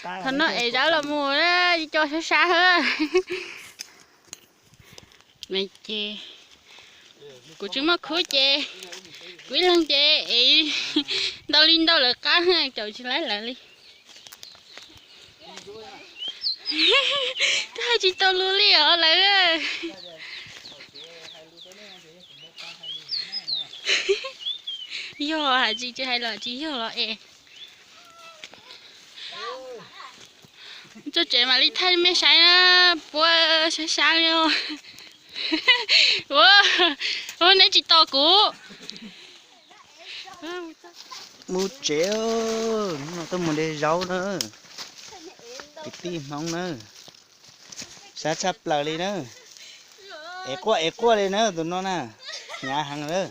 Thaum no es zawv los mus na, co sab sab hab. Ces kuv tsis muaj khub ces kuv ib leeg ces es ntau li ntau lawv qab caum tsis laib lawv li. Twb hais tsis tau lus li os lawv. Yog hais tsis, tsis hais los tsis yog los es. Txog tsev mam li thaij mej saib na, puab sab sab li. Ua, neb tsis tos kuv. Mus tsev, hnub no tuaj mus de zaub na, kwv tij Hmoob na, sab tshaj plaws li na. Ev quaj ev quaj li na tus no na, hnyav heev lawm.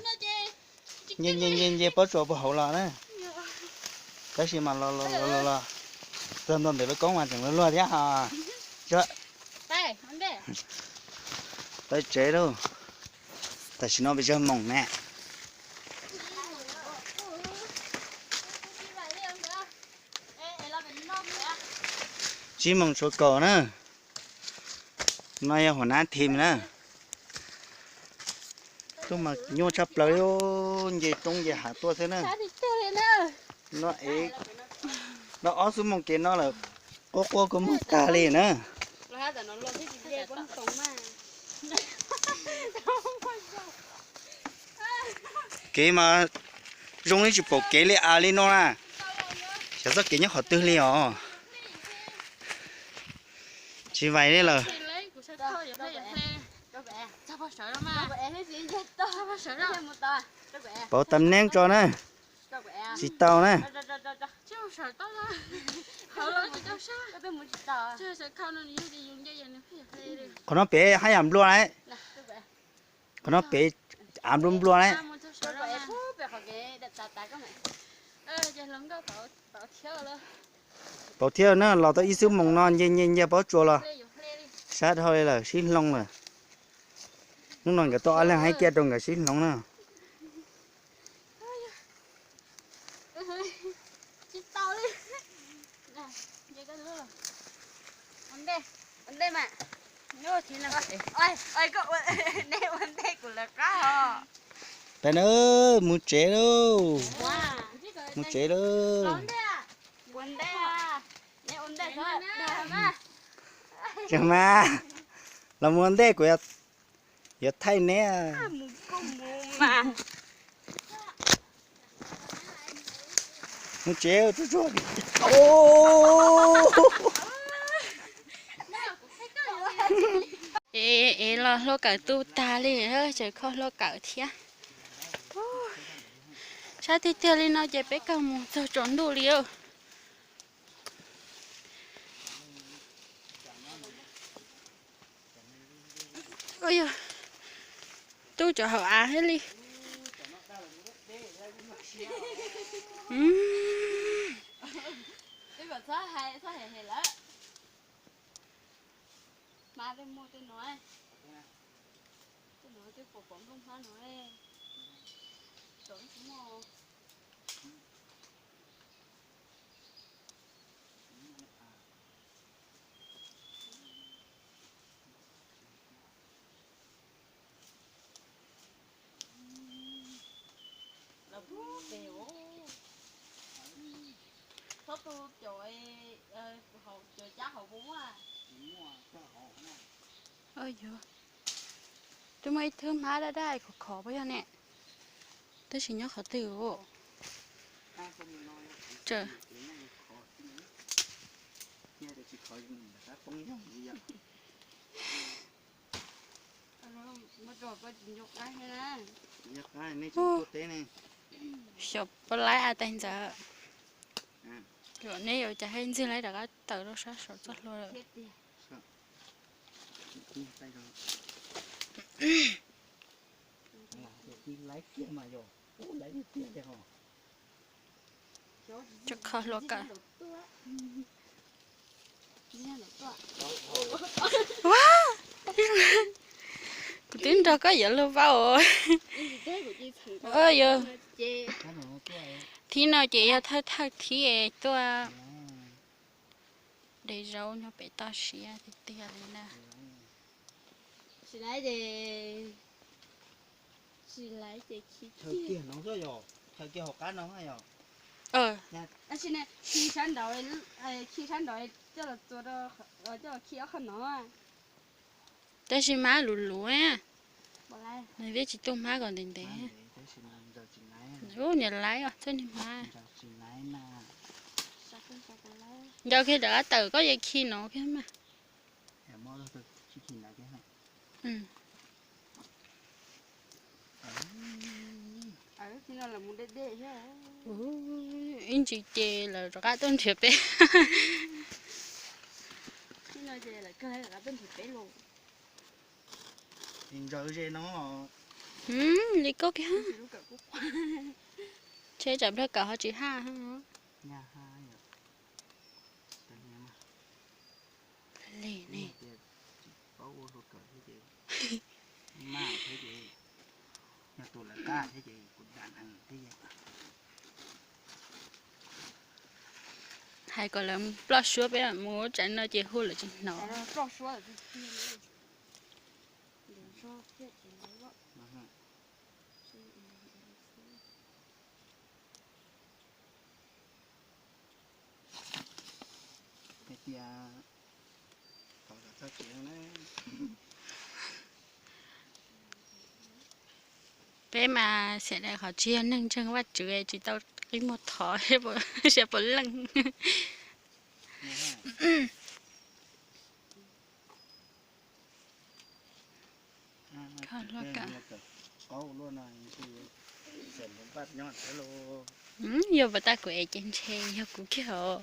Nce nce nce nce pob tsuas puag hauv los na. Tab sis mas los los los los, txog ntua ntawm lub koob mas tseem luag luag thiab ho. Tawm tsev lauj, tam sim no pes tsawg moos ne? Tsib moos tshuav kaum na. No yog huam nab thim na. Tuaj mas nyuaj tshaj plaws li, nce roob nce hav tuaj xwb na. No es, no ob xuab moos kev no lawm, quaj quaj kua muag tag li na. Kev mas zoo li tsis pom kev li a li no na. Xyov txoj kev nyob qhov twg li os. Tsis vais li lawm. Pauv tam neeb tso na. Tsis tau na. Qhov no pem haj yam nplua lawm. Qhov no pem av nplua nplua lawm. Pauv thiab na, los tau ib xuab moos no nce nce nce pob tsuas los sab dhau li lawm, sib hloov lawm. Hnub no nkawd tuaj ob leeg hais kiag rau nkawd sib hloov na. Peb na, mus tsev lauj, mus tsev lauj. Tseem mas, los mus ua ntej kuv yuav thaij neb. Mus tsev tsuag tsuag. Es los hlua kawm tu tag li, tseem kho hlua kawm thiab. Sab tiag tiag li no ces peb kawg mus txog tsaus ntuj li. Yog tub cov hauv av thiab li. Txhob tu cov, cov cab hauv puas muaj? Yog, twb muaj ib thwb hmab daj daj khov khov puas yog ne? Tab sis nyob qhov twg? Xyov puas laib a tais ntxawm. Neb yuav cas hais ntxwg laib rov qab tawm rau sab saum txoj hlua lawm. Tso kho hlua kawm. Kuv twb nrog koj yuav luag vau. Yog, thib no ces yog thawj thawj thib tuaj. Zaub nyob pem toj siab tiag tiag li na. Tsis laiv ces, tsis laiv ces khi kiag no xwb yog, khi kiag hauv qab no yog. Tab sis ne, khi sab nraud, khi sab nraud coj los txua, coj los khi ob qho no. Tab sis mas luv luv, nws twb tsis tuaj hmab kom ntev ntev. Ub, niam laiv os, txhob niag hmab. Ncaws kiag rov qab tawm koj yeej khi no kiag mas. Ib ntsis ces lawv rov qab tuaj nrhiav peb. Li koj kiag. Ntshe tsam nplog kawm ho tsis haj. Li ne. Hais kom lawv ploj suab peb mus tsam no ces hu lawv tsis hnov. Hais tias, thov kom txhob tsev na. Peb mas xiam daim qhov tsis yog neeg ntseeg Vajtswv tsis tau qi muag thov, sia puas leej. Yog puas tag kuv ev ces ntshe yog kuv kiag os.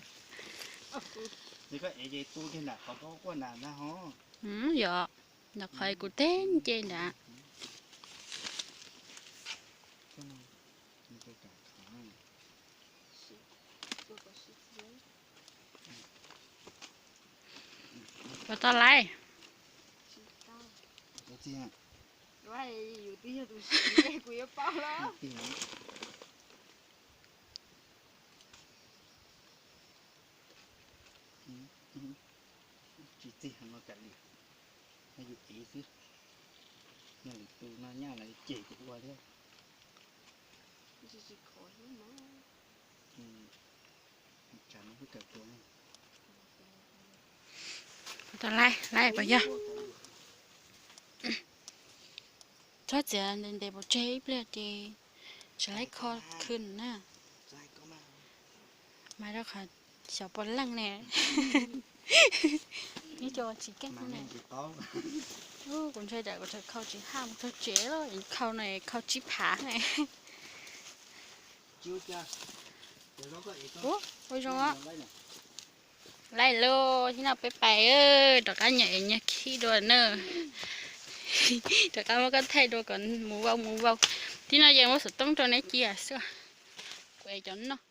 Yog, nram qhov kuv teg nce nrad. Puas tau laiv? Tsis txig heev los kav liam, yus ev xwb. Yog lwm tus no nyaj lawv cem kuv ua thiab. Tau laiv, laiv puas yog? Txhob txiav ntev ntev puas tseg ib pliag ces tsis laiv kho khw na. Mas rau qhov xyov puas leej ne. Ib co tsis keej ne. Kuv ntshai tsam kuv tseem khau tsis haj mus txog tsev lawm, khau no khau tsib phav ne. Ua zoo. Laiv lauj, thib no peb pais, rov qab nyuam ev nyuag khib dua na. Rov qab muab koj thaij dua kom mus vau mus vau. Thib no ces muab xov tooj rau neb cia xwb. Kuv ev cov noj.